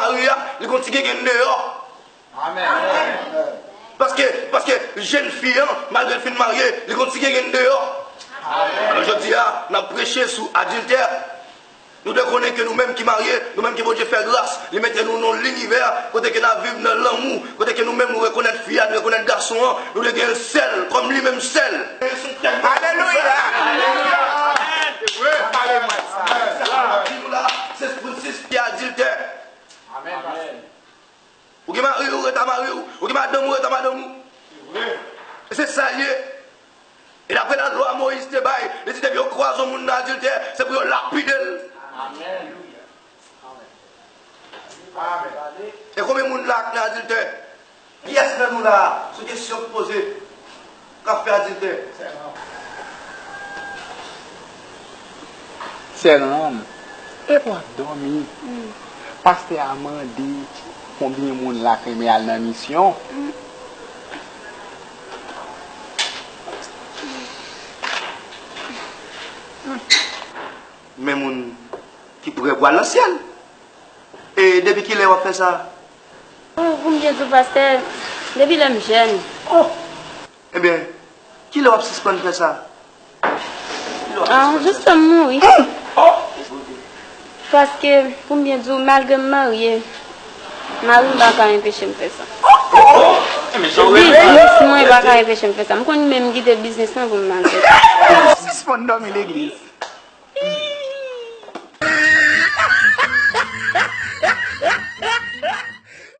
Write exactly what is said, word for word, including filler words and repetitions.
Mari a, li gon ti gengenn deyò. Amèn. Paske, paske jèn fi an, malgre l fin marye, li gon ti gengenn deyò. Alò, jodi a, n ap preche sou adiltè. Nou dwe konnen ke nou menm ki marye, nou menm ke Bondye fè gras, li mete nou nan linivè kote ke n ap viv nan lanmou, kote ke nou menm nou rekonèt fi a, nou rekonèt gason an, nou dwe gen l sèl, kòm li menm sèl. Alelouya! Alelouya! Pale mwen sa. Sa k ap di nou la, se Francis ki adiltè. Amèn. Ou gen mari w, rete ak mari w. Ou gen madanm ou, rete ak madanm ou. E se sa l ye. E daprè lalwa Moyiz te bay, li di depi yo kwaze yon moun nan adiltè, se pou yo lapide l. Amèn. E konbyen moun la k nan adiltè? Kiyès nan nou la, sou kesyon k poze, k ap fè adiltè? Sè Ram, epa w ap dòmi? Pastè a mande konbyen moun la k renmen al nan misyon. Men moun ki prè pou al nan syèl. E depi kilè w ap fè sa? Oh, pou m byen di w, pastè, depi lè m jèn. Oh! Ebyen, kilè w ap sispann fè sa? Ah, jis lè m mouri. Paske, pou m byen di w, malgre m marye, mari m pa ka enpeche m fè sa. Biznis mwen pa ka enpeche m fè sa. M konn menm kite biznis mwen pou m al fè sa. Sispann dòmi legliz.